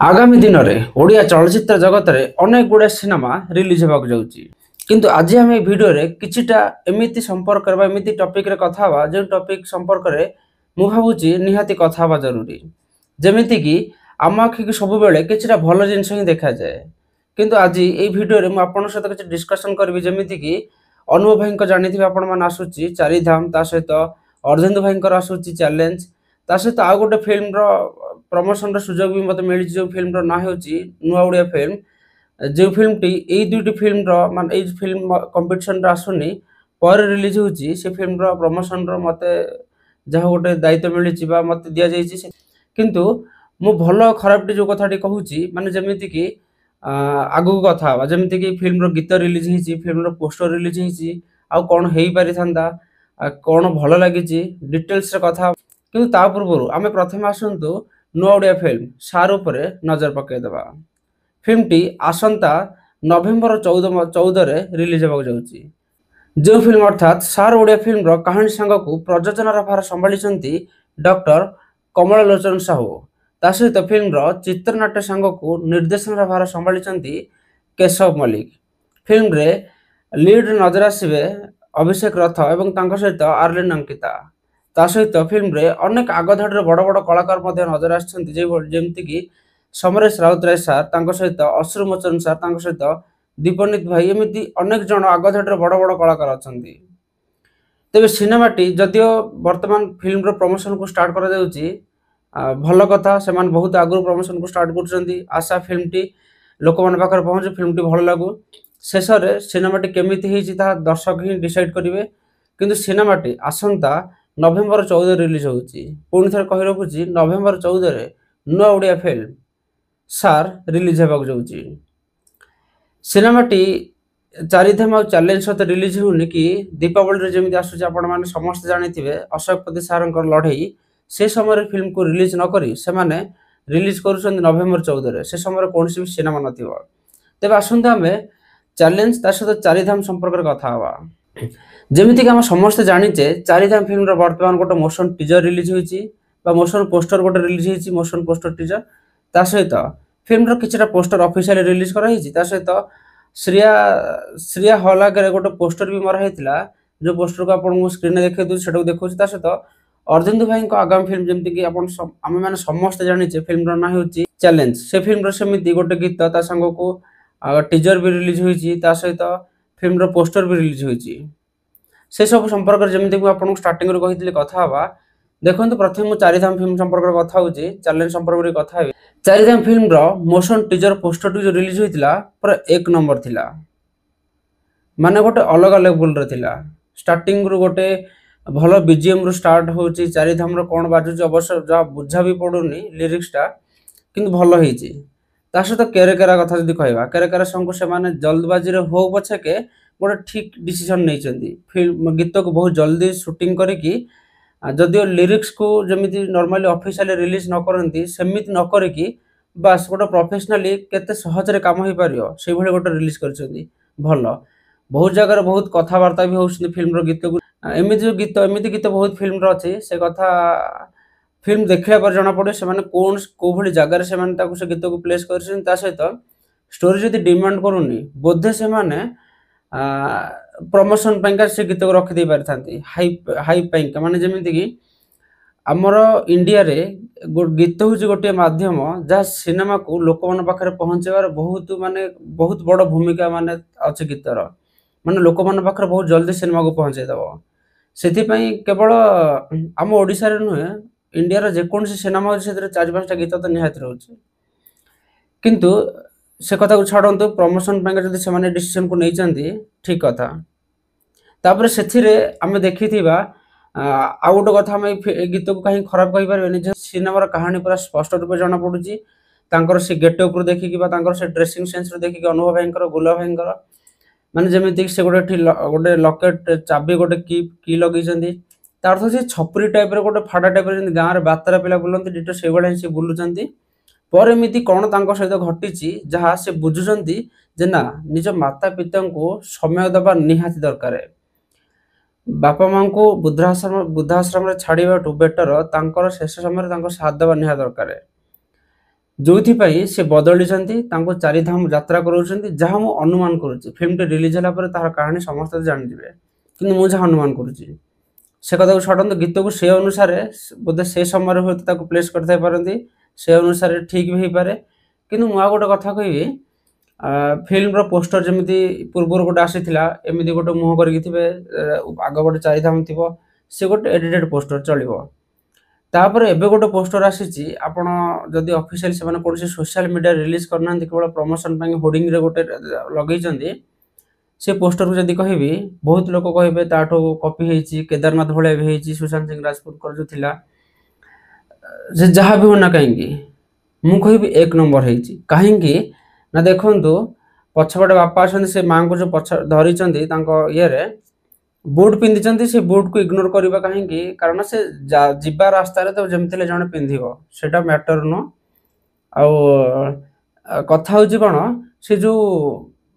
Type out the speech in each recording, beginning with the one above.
ଆଗାମୀ ଦିନରେ ଓଡ଼ିଆ ଚଳଚ୍ଚିତ୍ର ଜଗତରେ ଅନେକ ଗୁଡ଼ିଏ ସିନେମା ରିଲିଜ୍ ହେବାକୁ ଯାଉଛି। କିନ୍ତୁ ଆଜି ଆମେ ଏ ଭିଡ଼ିଓରେ କିଛିଟା ଏମିତି ସମ୍ପର୍କରେ ବା ଏମିତି ଟପିକରେ କଥା ହେବା, ଯେଉଁ ଟପିକ ସମ୍ପର୍କରେ ମୁଁ ଭାବୁଛି ନିହାତି କଥା ହେବା ଜରୁରୀ। ଯେମିତିକି ଆମ ଆଖିକୁ ସବୁବେଳେ କିଛିଟା ଭଲ ଜିନିଷ ହିଁ ଦେଖାଯାଏ, କିନ୍ତୁ ଆଜି ଏଇ ଭିଡ଼ିଓରେ ମୁଁ ଆପଣଙ୍କ ସହିତ କିଛି ଡିସ୍କସନ୍ କରିବି। ଯେମିତିକି ଅନୁଭବ ଭାଇଙ୍କ ଜାଣିଥିବେ ଆପଣମାନେ ଆସୁଛି ଚାରିଧାମ, ତା ସହିତ ଅର୍ଦ୍ଧେନ୍ଦୁ ଭାଇଙ୍କର ଆସୁଛି ଚ୍ୟାଲେଞ୍ଜ, ତା ସହିତ ଆଉ ଗୋଟେ ଫିଲ୍ମର ପ୍ରମୋସନର ସୁଯୋଗ ବି ମୋତେ ମିଳିଛି, ଯେଉଁ ଫିଲ୍ମର ନାଁ ହେଉଛି ନୂଆ ଓଡ଼ିଆ ଫିଲ୍ମ। ଯେଉଁ ଫିଲ୍ମଟି ଏଇ ଦୁଇଟି ଫିଲ୍ମର ମାନେ ଏଇ ଫିଲ୍ମ କମ୍ପିଟିସନରେ ଆସୁନି, ପରେ ରିଲିଜ୍ ହେଉଛି, ସେ ଫିଲ୍ମର ପ୍ରମୋସନର ମୋତେ ଯାହା ଗୋଟେ ଦାୟିତ୍ୱ ମିଳିଛି ବା ମୋତେ ଦିଆଯାଇଛି। କିନ୍ତୁ ମୁଁ ଭଲ ଖରାପଟି ଯେଉଁ କଥାଟି କହୁଛି, ମାନେ ଯେମିତିକି ଆଗକୁ କଥା ହେବା, ଯେମିତିକି ଫିଲ୍ମର ଗୀତ ରିଲିଜ୍ ହେଇଛି, ଫିଲ୍ମର ପୋଷ୍ଟର ରିଲିଜ୍ ହେଇଛି, ଆଉ କ'ଣ ହେଇପାରିଥାନ୍ତା, କ'ଣ ଭଲ ଲାଗିଛି, ଡିଟେଲ୍ସରେ କଥା। କିନ୍ତୁ ତା ପୂର୍ବରୁ ଆମେ ପ୍ରଥମେ ଆସନ୍ତୁ ନୂଆ ଓଡ଼ିଆ ଫିଲ୍ମ ସାର୍ ଉପରେ ନଜର ପକାଇଦେବା। ଫିଲ୍ମଟି ଆସନ୍ତା ନଭେମ୍ବର 14ରେ ରିଲିଜ୍ ହେବାକୁ ଯାଉଛି। ଯେଉଁ ଫିଲ୍ମ ଅର୍ଥାତ୍ ସାର୍ ଓଡ଼ିଆ ଫିଲ୍ମର କାହାଣୀ ସାଙ୍ଗକୁ ପ୍ରଯୋଜନାର ଭାର ସମ୍ଭାଳିଛନ୍ତି ଡକ୍ଟର କମଳ ଲୋଚନ ସାହୁ। ତା ସହିତ ଫିଲ୍ମର ଚିତ୍ରନାଟ୍ୟ ସାଙ୍ଗକୁ ନିର୍ଦ୍ଦେଶନାର ଭାର ସମ୍ଭାଳିଛନ୍ତି କେଶବ ମଲ୍ଲିକ। ଫିଲ୍ମରେ ଲିଡ୍ ନଜର ଆସିବେ ଅଭିଷେକ ରଥ ଏବଂ ତାଙ୍କ ସହିତ ଆର୍ଲିନ ଅଙ୍କିତା। ତା ସହିତ ଫିଲ୍ମରେ ଅନେକ ଆଗଧାଡ଼ିର ବଡ଼ ବଡ଼ କଳାକାର ମଧ୍ୟ ନଜର ଆସିଛନ୍ତି, ଯେମିତିକି ସମରେଶ ରାଉତରାୟ ସାର୍, ତାଙ୍କ ସହିତ ଅଶ୍ରୁମୋଚନ ସାର୍, ତାଙ୍କ ସହିତ ଦୀପନିତ ଭାଇ, ଏମିତି ଅନେକ ଜଣ ଆଗଧାଡ଼ିର ବଡ଼ ବଡ଼ କଳାକାର ଅଛନ୍ତି। ତେବେ ସିନେମାଟି ଯଦିଓ ବର୍ତ୍ତମାନ ଫିଲ୍ମର ପ୍ରମୋସନକୁ ଷ୍ଟାର୍ଟ କରାଯାଉଛି, ଭଲ କଥା, ସେମାନେ ବହୁତ ଆଗରୁ ପ୍ରମୋସନକୁ ଷ୍ଟାର୍ଟ କରୁଛନ୍ତି। ଆଶା ଫିଲ୍ମଟି ଲୋକମାନଙ୍କ ପାଖରେ ପହଞ୍ଚୁ, ଫିଲ୍ମଟି ଭଲ ଲାଗୁ। ଶେଷରେ ସିନେମାଟି କେମିତି ହେଇଛି ତାହା ଦର୍ଶକ ହିଁ ଡିସାଇଡ୍ କରିବେ। କିନ୍ତୁ ସିନେମାଟି ଆସନ୍ତା ନଭେମ୍ବର 14 ରିଲିଜ୍ ହେଉଛି। ପୁଣି ଥରେ କହି ରଖୁଛି, ନଭେମ୍ବର 14ରେ ନୂଆ ଓଡ଼ିଆ ଫିଲ୍ମ ସାର୍ ରିଲିଜ୍ ହେବାକୁ ଯାଉଛି। ସିନେମାଟି ଚାରିଧାମ ଆଉ ଚ୍ୟାଲେଞ୍ଜ ସହିତ ରିଲିଜ୍ ହେଉନି କି ଦୀପାବଳିରେ ଯେମିତି ଆସୁଛି, ଆପଣମାନେ ସମସ୍ତେ ଜାଣିଥିବେ ଅଶୋକ ପତି ସାର୍ଙ୍କର ଲଢ଼େଇ, ସେ ସମୟରେ ଫିଲ୍ମକୁ ରିଲିଜ୍ ନ କରି ସେମାନେ ରିଲିଜ୍ କରୁଛନ୍ତି ନଭେମ୍ବର 14ରେ। ସେ ସମୟରେ କୌଣସି ବି ସିନେମା ନଥିବ। ତେବେ ଆସନ୍ତୁ ଆମେ ଚ୍ୟାଲେଞ୍ଜ ତା ସହିତ ଚାରିଧାମ ସମ୍ପର୍କରେ କଥା ହେବା। ଯେମିତିକି ଆମେ ସମସ୍ତେ ଜାଣିଛେ, ଚାରିଧାମ ଫିଲ୍ମର ବର୍ତ୍ତମାନ ଗୋଟେ ମୋସନ ଟିଜର ରିଲିଜ୍ ହୋଇଛି ବା ମୋସନ ପୋଷ୍ଟର ଗୋଟେ ରିଲିଜ୍ ହେଇଛି, ମୋସନ ପୋଷ୍ଟର ଟିଜର। ତା ସହିତ ଫିଲ୍ମର କିଛିଟା ପୋଷ୍ଟର ଅଫିସିଆଲି ରିଲିଜ୍ କରାହେଇଛି। ତା ସହିତ ଶ୍ରୀୟା ହଲ୍ ଆଗରେ ଗୋଟେ ପୋଷ୍ଟର ବି ମରା ହେଇଥିଲା, ଯେଉଁ ପୋଷ୍ଟରକୁ ଆପଣଙ୍କୁ ସ୍କ୍ରିନରେ ଦେଖାଇ ଦେଉଛି, ସେଟାକୁ ଦେଖାଉଛି। ତା ସହିତ ଅର୍ଦ୍ଧେନ୍ଦୁ ଭାଇଙ୍କ ଆଗାମୀ ଫିଲ୍ମ, ଯେମିତିକି ଆପଣ ଆମେମାନେ ସମସ୍ତେ ଜାଣିଛେ, ଫିଲ୍ମର ନାଁ ହେଉଛି ଚ୍ୟାଲେଞ୍ଜ। ସେ ଫିଲ୍ମର ସେମିତି ଗୋଟେ ଗୀତ ତା ସାଙ୍ଗକୁ ଟିଜର ବି ରିଲିଜ୍ ହୋଇଛି, ତା ସହିତ ଫିଲ୍ମର ପୋଷ୍ଟର ବି ରିଲିଜ୍ ହୋଇଛି। ସେସବୁ ସମ୍ପର୍କରେ ଯେମିତି ମୁଁ ଆପଣଙ୍କୁ ଷ୍ଟାର୍ଟିଂରୁ କହିଥିଲି କଥା ହେବା। ଦେଖନ୍ତୁ, ପ୍ରଥମେ ମୁଁ ଚାରିଧାମ ଫିଲ୍ମ ସମ୍ପର୍କରେ କଥା ହେଉଛି, ଚ୍ୟାଲେଞ୍ଜ ସମ୍ପର୍କରେ କଥା ହେବି। ଚାରିଧାମ ଫିଲ୍ମର ମୋସନ ଟିଜର ପୋଷ୍ଟରଟି ଯେଉଁ ରିଲିଜ୍ ହୋଇଥିଲା ପୁରା ଏକ ନମ୍ବର ଥିଲା, ମାନେ ଗୋଟେ ଅଲଗା ଲେବୁଲର ଥିଲା। ଷ୍ଟାର୍ଟିଂରୁ ଗୋଟେ ଭଲ ବିଜିଏମ୍ରୁ ଷ୍ଟାର୍ଟ ହେଉଛି, ଚାରିଧାମର କ'ଣ ବାଜୁଛି, ଅବଶ୍ୟ ଯାହା ବୁଝା ବି ପଡ଼ୁନି ଲିରିକ୍ସଟା, କିନ୍ତୁ ଭଲ ହେଇଛି। ତା ସହିତ କେରେ କେରା କଥା ଯଦି କହିବା, କେରେ କେରା ସଙ୍ଗକୁ ସେମାନେ ଜଲ୍ଦବାଜିରେ ହଉ ପଛକେ ଗୋଟେ ଠିକ୍ ଡିସିସନ୍ ନେଇଛନ୍ତି। ଫିଲ୍ମ ଗୀତକୁ ବହୁତ ଜଲ୍ଦି ସୁଟିଂ କରିକି, ଯଦିଓ ଲିରିକ୍ସକୁ ଯେମିତି ନର୍ମାଲି ଅଫିସିଆଲି ରିଲିଜ୍ ନ କରନ୍ତି ସେମିତି ନ କରିକି, ବାସ୍ ଗୋଟେ ପ୍ରଫେସନାଲି କେତେ ସହଜରେ କାମ ହେଇପାରିବ ସେଇଭଳି ଗୋଟେ ରିଲିଜ୍ କରିଛନ୍ତି। ଭଲ, ବହୁତ ଜାଗାରେ ବହୁତ କଥାବାର୍ତ୍ତା ବି ହେଉଛନ୍ତି ଫିଲ୍ମର ଗୀତକୁ। ଏମିତି ଯେଉଁ ଗୀତ, ଏମିତି ଗୀତ ବହୁତ ଫିଲ୍ମର ଅଛି, ସେ କଥା ଫିଲ୍ମ ଦେଖିଲା ପରେ ଜଣାପଡ଼ିବ ସେମାନେ କ'ଣ କେଉଁଭଳି ଜାଗାରେ ସେମାନେ ତାକୁ ସେ ଗୀତକୁ ପ୍ଲେସ୍ କରିଛନ୍ତି। ତା ସହିତ ଷ୍ଟୋରି ଯଦି ଡିମାଣ୍ଡ କରୁନି, ବୋଧେ ସେମାନେ ପ୍ରମୋସନ୍ ପାଇଁକା ସେ ଗୀତକୁ ରଖିଦେଇ ପାରିଥାନ୍ତି, ହାଇପ୍ ପାଇଁକା। ମାନେ ଯେମିତିକି ଆମର ଇଣ୍ଡିଆରେ ଗୀତ ହେଉଛି ଗୋଟିଏ ମାଧ୍ୟମ ଯାହା ସିନେମାକୁ ଲୋକମାନଙ୍କ ପାଖରେ ପହଞ୍ଚାଇବାର ବହୁତ ମାନେ ବହୁତ ବଡ଼ ଭୂମିକା ମାନେ ଅଛି ଗୀତର, ମାନେ ଲୋକମାନଙ୍କ ପାଖରେ ବହୁତ ଜଲ୍ଦି ସିନେମାକୁ ପହଞ୍ଚାଇ ଦେବ। ସେଥିପାଇଁ କେବଳ ଆମ ଓଡ଼ିଶାରେ ନୁହେଁ, ଇଣ୍ଡିଆର ଯେକୌଣସି ସିନେମା ହେଉଛି ସେଥିରେ 4-5ଟା ଗୀତ ତ ନିହାତି ରହୁଛି। କିନ୍ତୁ ସେ କଥାକୁ ଛାଡ଼ନ୍ତୁ, ପ୍ରମୋସନ୍ ପାଇଁକା ଯଦି ସେମାନେ ଡିସିସନ୍କୁ ନେଇଛନ୍ତି ଠିକ୍ କଥା। ତାପରେ ସେଥିରେ ଆମେ ଦେଖିଥିବା ଆଉ ଗୋଟେ କଥା, ଆମେ ଏ ଗୀତକୁ କାହିଁକି ଖରାପ କହିପାରିବାନି ଯେ ସିନେମାର କାହାଣୀ ପୁରା ସ୍ପଷ୍ଟ ରୂପେ ଜଣାପଡ଼ୁଛି ତାଙ୍କର ସେ ଗେଟ୍ ଉପରୁ ଦେଖିକି ବା ତାଙ୍କର ସେ ଡ୍ରେସିଂ ସେନ୍ସରୁ ଦେଖିକି, ଅନୁଭବ ଭାଇଙ୍କର, ଗୁଲା ଭାଇଙ୍କର। ମାନେ ଯେମିତିକି ସେ ଗୋଟେ ଏଠି ଗୋଟେ ଲକେଟ୍ ଚାବି, ଗୋଟେ କି ଲଗେଇଛନ୍ତି। ତା ଅର୍ଥ ସେ ଛପରି ଟାଇପ୍ର, ଗୋଟେ ଫାଡ଼ା ଟାଇପ୍ର, ଯେମିତି ଗାଁରେ ବାତରା ପିଲା ବୁଲନ୍ତି ଡିଟୋ ସେଇଭଳିଆ ହିଁ ସେ ବୁଲୁଛନ୍ତି। ପରେ ଏମିତି କ'ଣ ତାଙ୍କ ସହିତ ଘଟିଛି ଯାହା ସେ ବୁଝୁଛନ୍ତି ଯେ ନା, ନିଜ ମାତା ପିତାଙ୍କୁ ସମୟ ଦେବା ନିହାତି ଦରକାର। ବାପା ମାଆଙ୍କୁ ବୃଦ୍ଧାଶ୍ରମରେ ଛାଡ଼ିବାଠୁ ବେଟର ତାଙ୍କର ଶେଷ ସମୟରେ ତାଙ୍କୁ ସାଥ ଦେବା ନିହାତି ଦରକାର। ଯେଉଁଥିପାଇଁ ସେ ବଦଳିଛନ୍ତି, ତାଙ୍କୁ ଚାରିଧାମ ଯାତ୍ରା କରାଉଛନ୍ତି। ଯାହା ମୁଁ ଅନୁମାନ କରୁଛି, ଫିଲ୍ମଟି ରିଲିଜ୍ ହେଲା ପରେ ତାହାର କାହାଣୀ ସମସ୍ତେ ଜାଣିଯିବେ, କିନ୍ତୁ ମୁଁ ଯାହା ଅନୁମାନ କରୁଛି ସେ କଥାକୁ ଛାଡ଼ନ୍ତୁ। ଗୀତକୁ ସେ ଅନୁସାରେ ବୋଧେ ସେ ସମୟରେ ହୁଏତ ତାକୁ ପ୍ଲେସ୍ କରିଥାଇ ପାରନ୍ତି, ସେ ଅନୁସାରେ ଠିକ୍ ବି ହେଇପାରେ। କିନ୍ତୁ ମୁଁ ଆଉ ଗୋଟେ କଥା କହିବି, ଫିଲ୍ମର ପୋଷ୍ଟର ଯେମିତି ପୂର୍ବରୁ ଗୋଟେ ଆସିଥିଲା, ଏମିତି ଗୋଟେ ମୁହଁ କରିକି ଥିବେ, ଆଗ ଗୋଟେ ଚାରିଧାମ ଥିବ, ସେ ଗୋଟେ ଏଡିଟେଡ୍ ପୋଷ୍ଟର ଚଳିବ। ତାପରେ ଏବେ ଗୋଟେ ପୋଷ୍ଟର ଆସିଛି, ଆପଣ ଯଦି ଅଫିସିଆଲି ସେମାନେ କୌଣସି ସୋସିଆଲ ମିଡ଼ିଆରେ ରିଲିଜ୍ କରିନାହାନ୍ତି, କେବଳ ପ୍ରମୋସନ୍ ପାଇଁ ହୋର୍ଡ଼ିଂରେ ଗୋଟେ ଲଗେଇଛନ୍ତି। ସେ ପୋଷ୍ଟରକୁ ଯଦି କହିବି, ବହୁତ ଲୋକ କହିବେ ତାଠୁ କପି ହେଇଛି, କେଦାରନାଥ ଭଳିଆ ବି ହେଇଛି, ସୁଶାନ୍ତ ସିଂ ରାଜପୁତଙ୍କର ଯେଉଁ ଥିଲା। ସେ ଯାହା ବି ହଉ ନା କାହିଁକି, ମୁଁ କହିବି ଏକ ନମ୍ବର ହେଇଛି। କାହିଁକି ନା ଦେଖନ୍ତୁ, ପଛପଟେ ବାପା ଅଛନ୍ତି, ସେ ମାଆଙ୍କୁ ଯେଉଁ ପଛ ଧରିଛନ୍ତି, ତାଙ୍କ ଇଏରେ ବୁଟ୍ ପିନ୍ଧିଛନ୍ତି। ସେ ବୁଟ୍କୁ ଇଗ୍ନୋର କରିବା କାହିଁକି? କାରଣ ସେ ଯିବା ରାସ୍ତାରେ ତ ଯେମିତି ହେଲେ ଜଣେ ପିନ୍ଧିବ, ସେଇଟା ମ୍ୟାଟର ନୁହଁ। ଆଉ କଥା ହେଉଛି କ'ଣ, ସେ ଯେଉଁ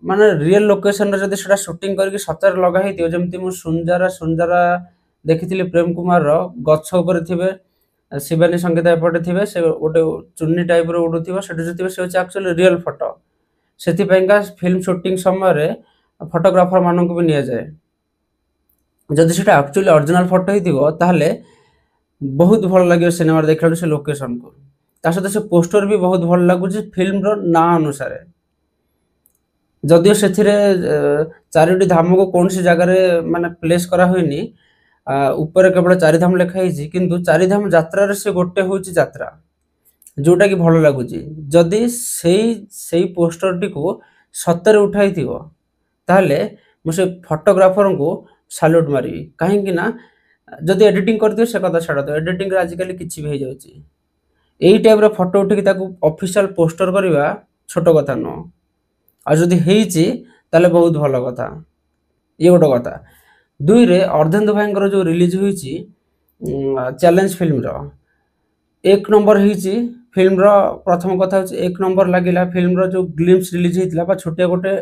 ମାନେ ରିଏଲ୍ ଲୋକେସନରେ ଯଦି ସେଇଟା ସୁଟିଂ କରିକି ସତରେ ଲଗା ହେଇଥିବ, ଯେମିତି ମୁଁ ସୁଞ୍ଜାରା ସୁଞ୍ଜାରା ଦେଖିଥିଲି, ପ୍ରେମ କୁମାରର, ଗଛ ଉପରେ ଥିବେ ଶିବାନୀ ସଙ୍ଗୀତା, ଏପଟେ ଥିବେ, ସେ ଗୋଟେ ଚୁନି ଟାଇପ୍ର ଉଡ଼ୁଥିବ, ସେଠି ଯେଉଁ ଥିବ ସେ ହେଉଛି ଆକ୍ଚୁଆଲି ରିଅଲ୍ ଫଟୋ। ସେଥିପାଇଁକା ଫିଲ୍ମ ସୁଟିଂ ସମୟରେ ଫଟୋଗ୍ରାଫର ମାନଙ୍କୁ ବି ନିଆଯାଏ। ଯଦି ସେଇଟା ଆକ୍ଚୁଆଲି ଅରିଜିନାଲ୍ ଫଟୋ ହେଇଥିବ, ତାହେଲେ ବହୁତ ଭଲ ଲାଗିବ ସିନେମାରେ ଦେଖିଲା ସେ ଲୋକେସନକୁ। ତା ସହିତ ସେ ପୋଷ୍ଟର ବି ବହୁତ ଭଲ ଲାଗୁଛି ଫିଲ୍ମର ନାଁ ଅନୁସାରେ। ଯଦିଓ ସେଥିରେ ଚାରିଟି ଧାମକୁ କୌଣସି ଜାଗାରେ ମାନେ ପ୍ଲେସ୍ କରାହୋଇନି, ଉପରେ କେବଳ ଚାରିଧାମ ଲେଖା ହେଇଛି, କିନ୍ତୁ ଚାରିଧାମ ଯାତ୍ରାରେ ସେ ଗୋଟେ ହେଉଛି ଯାତ୍ରା, ଯେଉଁଟାକି ଭଲ ଲାଗୁଛି। ଯଦି ସେଇ ପୋଷ୍ଟରଟିକୁ ସତରେ ଉଠାଇଥିବ, ତାହେଲେ ମୁଁ ସେ ଫଟୋଗ୍ରାଫରଙ୍କୁ ସାଲ୍ୟୁଟ୍ ମାରିବି। କାହିଁକି ନା ଯଦି ଏଡିଟିଂ କରିଥିବ ସେ କଥା ଛାଡ଼ନ୍ତୁ, ଏଡିଟିଂରେ ଆଜିକାଲି କିଛି ବି ହେଇଯାଉଛି। ଏଇ ଟାଇପ୍ର ଫଟୋ ଉଠିକି ତାକୁ ଅଫିସିଆଲ ପୋଷ୍ଟର କରିବା ଛୋଟ କଥା ନୁହଁ। ଆଉ ଯଦି ହେଇଛି ତାହେଲେ ବହୁତ ଭଲ କଥା। ଇଏ ଗୋଟେ କଥା। ଦୁଇରେ ଅର୍ଦ୍ଧେନ୍ଦୁ ଭାଇଙ୍କର ଯେଉଁ ରିଲିଜ୍ ହୋଇଛି ଚ୍ୟାଲେଞ୍ଜ ଫିଲ୍ମର, ଏକ ନମ୍ବର ହେଇଛି ଫିଲ୍ମର। ପ୍ରଥମ କଥା ହେଉଛି ଏକ ନମ୍ବର ଲାଗିଲା ଫିଲ୍ମର ଯେଉଁ ଗ୍ଲିମ୍ସ ରିଲିଜ୍ ହେଇଥିଲା ବା ଛୋଟିଆ ଗୋଟେ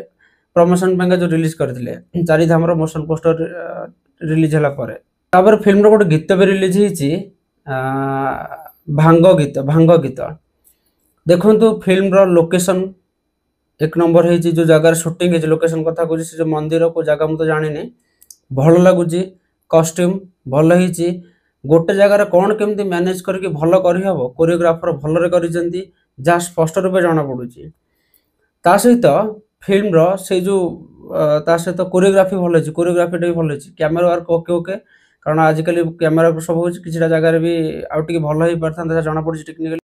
ପ୍ରମୋସନ୍ ପାଇଁକା ଯେଉଁ ରିଲିଜ୍ କରିଥିଲେ ଚାରିଧାମର ମୋସନ୍ ପୋଷ୍ଟର ରିଲିଜ୍ ହେଲା ପରେ। ତାପରେ ଫିଲ୍ମର ଗୋଟେ ଗୀତ ବି ରିଲିଜ୍ ହେଇଛି, ଭାଙ୍ଗ ଗୀତ। ଭାଙ୍ଗ ଗୀତ ଦେଖନ୍ତୁ, ଫିଲ୍ମର ଲୋକେସନ୍ ଏକ ନମ୍ବର ହେଇଛି। ଯେଉଁ ଜାଗାରେ ସୁଟିଂ ହେଇଛି, ଲୋକେସନ୍ କଥା କହୁଛି, ସେ ଯେଉଁ ମନ୍ଦିର କେଉଁ ଜାଗା ମୁଁ ତ ଜାଣିନି, ଭଲ ଲାଗୁଛି। କଷ୍ଟ୍ୟୁମ୍ ଭଲ ହେଇଛି। ଗୋଟେ ଜାଗାରେ କ'ଣ କେମିତି ମ୍ୟାନେଜ୍ କରିକି ଭଲ କରିହେବ, କୋରିଓଗ୍ରାଫର ଭଲରେ କରିଛନ୍ତି, ଯାହା ସ୍ପଷ୍ଟ ରୂପେ ଜଣାପଡ଼ୁଛି। ତା ସହିତ ଫିଲ୍ମର ସେଇ ଯେଉଁ ତା ସହିତ କୋରିଓଗ୍ରାଫି ଭଲ ହେଇଛି, କୋରିଓଗ୍ରାଫିଟା ବି ଭଲ ହେଇଛି। କ୍ୟାମେରା ୱାର୍କ ଓକେ ଓକେ, କାରଣ ଆଜିକାଲି କ୍ୟାମେରା ସବୁ ହେଉଛି, କିଛିଟା ଜାଗାରେ ବି ଆଉ ଟିକେ ଭଲ ହେଇପାରିଥାନ୍ତା, ଯାହା ଜଣାପଡ଼ୁଛି ଟେକ୍ନିକାଲି।